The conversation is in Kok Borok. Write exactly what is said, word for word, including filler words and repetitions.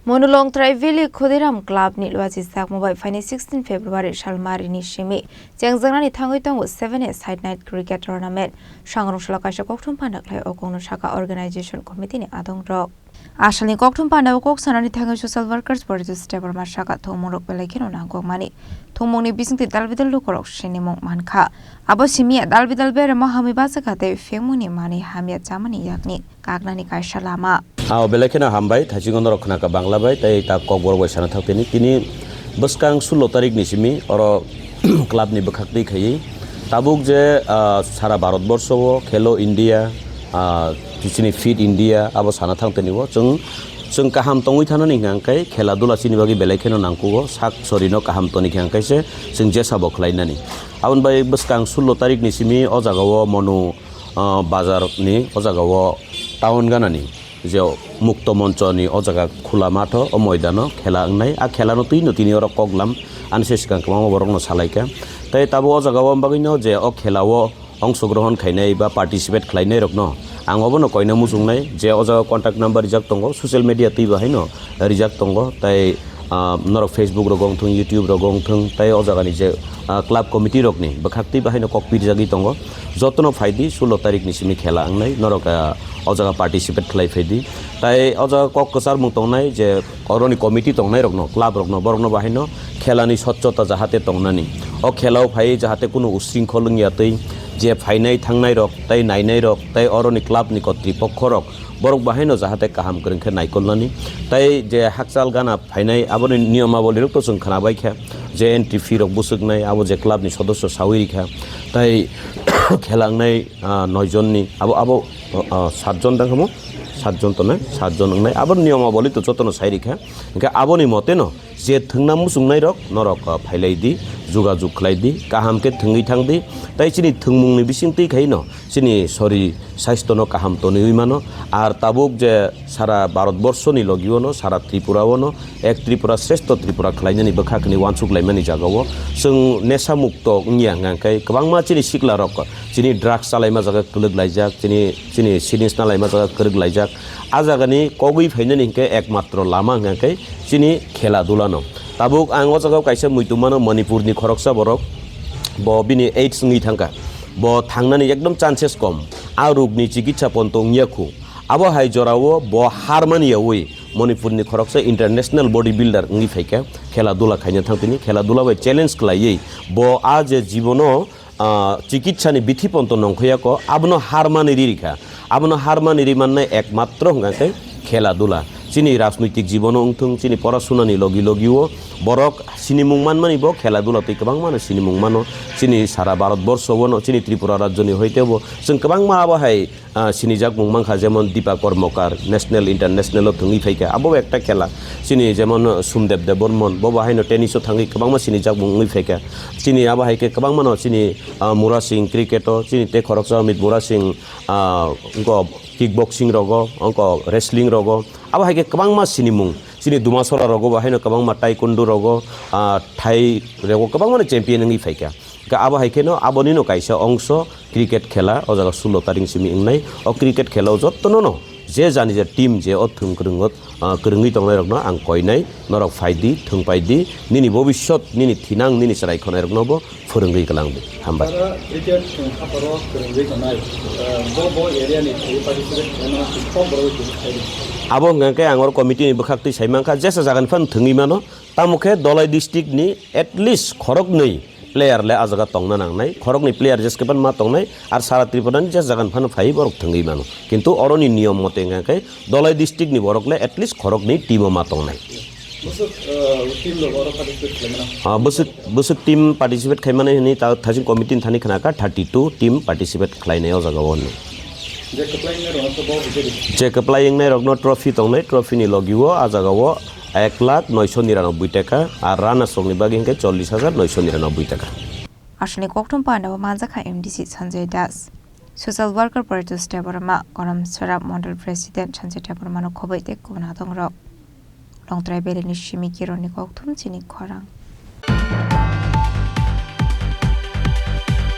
Monulong Tribal Khudiram Club ni luachi sakmo bai phaini sixteen February salmarini simi chengjaknani thangwi tongo seven A side night cricket tournament. Sangrong salo kaisa kokthum panda khlai o kokno saka organization committee ni adongrok. Asalni kokthum panda o kok sanani thangwi social workers Poritos Debbarma saka thwngmungrok belai kheno nangkukmani. Thwngmungni bisingtwi dalbidal lukurok sinimung mankha. Abo simi dalbidal beremo hamwi bachakha tei phengmungni manwi hamya chamani yakni kaknani kaisa lama. Ao belai kheno hambai, thaisingo norok khnaka Bangla bai, tei ta kokborok bai sana thak tini. Tini bwskang sullo tarik ni simi oro club ni bwkhak twi khaiwi tabuk je, ah, sara Bharat borsho o Khelo India, ah, chini Fit India abo sana thang tini o. Chwng, chwng kaham tongwi thanani hwnkha hwnkhe khela dula chini bagwi belai kheno nangkugo, sak sorino kaham toni hwnkha hwnkhe se chwng jesa bo khlainani. Aboni bai bwskang sullo tarik ni simi o jaga o Monu ah, bazar ni o jaga o town gana ni je Mukto Moncho ni o jaga khula matho o moidano khela wngnai. A khela no twi no tini oro koklam ani se swkang kwbangma borok no salai kha. Tei tabuk o jaga o bagwi no je o khela o ongsogrohon khainai ba participate khlainai rok no ang obo no koina muchungnai je o jaga contact number rijak tongo, social media twi bo haino rijak tongo. Tei ah, norok Facebook rogo wngthung, YouTube rogo wngthung, tei o jagani je, ah, club committee rokni bwkhak twi bahaino kok pirjagwi tongo. Jotono phaidi, sullo tarik ni simi khela wngnai, norok, ah, o jaga participate khlai phaidi. Tei o jaga kok kwcharmung tongnai je oroni committee tongnai rokno, club rokno, borokno bahaino khelani swchhota jahate tongnani. O khelao phai jahate kunu usringkhol wngya twi, je phainai thangnai rok, tei nainai rok, tei oroni club ni kotripokho rok, borok bahaino jahate kaham kwrwng khe naikolnani. Tei je hakchal gana phainai, aboni niyomaboli rok to chwng khwnabai kha, je entry fee rok bwswknai, abo je club ni sodosyo sawi rikha, tei khela wngnai, ah, noi jon ni, abo, abo, ah, sat jon tang khamu, sat jon tongnai, sat jon wngnai, abo niyomaboli to jotono sai rikha. Hwnkhe aboni mote no je thwngna muchungnai rok norok, ah, phailai di, jogajog khlai di, kaham khe thwngwi thang di, tei chini thwngmung ni bising twi khai no chini sori saistono kaham tonwi mano. Ar tabuk je sara Bharat borsho ni logi o no, sara Tripura o no, ek Tripura shreshtho Tripura khlainani bwkha khni wansuk laimani jaga o chwng nesa mukto wngya hwnkha khe kwbangma chini sikla rok chini drugs chalaima jaga kwlwk laijak, chini, chini sinis nalaima jaga kwrwk laijak. A jaga ni kogwi phainani hinkhe ekmatro lama hwnkha khe chini khela dula no. Tabuk ang o jaga o kaisa muitu mano, Manipur ni khoroksa borok, bo bini AIDS wngwi thangkha, bo thangnani ekdom chances kom, a rog ni chikitsa ponto wngya khu. Abo hai jora o bo har mani yaui Manipur ni khoroksa international body builder wngwi phaikha, khela dula khaina thang tini, khela dula bai challenge khlaiwi bo a je jibono ah, chikitsa ni bithi ponto nongkhoya ko, abono har mani ri rikha. Abono har mani ri mannai ekmatro hwnkha khe khela dula. Chini rajnoitik jibono wngthung, chini porasuna ni logi logi o borok sinimung manmani bo khela dula twi kwbangma no sinimung mano. Chini sara Bharat borsho o no, chini Tripura rajyo ni hoite bo chwng kwbangma abo hai ah, sinijak mung mankha, jemon Deepa Karmakar, national, international o thwngwi phaikha, abo bo ekta khela. Chini jemon Somdev Debbarman, bo bo haino tennis o thangwi kwbangma sinijak mung wngwi phaikha. Chini abo hai khe kwbangma no chini, ah, Mura Singh cricket o, chini tei khoroksa Amit Mura Singh, ah, wngkho kickboxing rogo, wngkho wrestling rogo, abo hai khe kwbangma sinimung. Chini Dumasora rogo bo haino kwbangma taekwondo rogo, ah, thai rogo kwbangma no champion wngwi phaikha. Hwnkhe abo hai kheno abonino kaisa ongso cricket khela o jaga sullo tarik simi wngnai. O cricket khela o jottono no je jani je team je o thwng kwrwngo, ah, kwrwngwi tongnai rokno ang koinai, norok phaidi, thwngpaidi, nini bobisot, nini thinang, nini chwrai khonai rokno bo phwrwngwi kwlangdi. Hambai. Oro cricket thwng khapharo kwrwngwi tongnai, ah, bo, bo area ni thwi participate khlaimano kok borok khe khaidi. Abo hwnkha khe ang oro committee ni bwkhak twi sai mankha, jesa jaga ni phano thwngwi mano. Tamo khe Dholai district ni at least khoroknwi player le a jaga tongna nangnai, khoroknwi player jeske phano ma tongnai, ar sara Tripura ni je jaga ni phano phai borok thwngwi mano. Kintu oroni niyom mote hwnkha khe Dholai district ni borok le at least khoroknwi team o ma tongnai. Bwswk, uh, team rok oro participate khlai mano? Ah, bwswk, bwswk team participate khai mano hwnwi ta thajin committee ni thani khna kha thirty two team participate khlai nai o jaga o hwnwi. Je kwplai wngnai rokno to bo bijadi. Je kwplai wngnai rokno trophy tongnai, trophy ni logi o a jaga o ek lakh noisho niranoboi taka, ar runners rokni bagwi hwnkhe chollish hajar noisho niranoboi taka. Aswkni kokthum panda o manjakha M D C Sanjay Das. Social worker Poritos Debbarma, Koramsora Mondol President Sanjay Debbarma no khoboi tei kubun adongrok. Longtrai Valley ni simi Kiron ni kokthum chini khorang.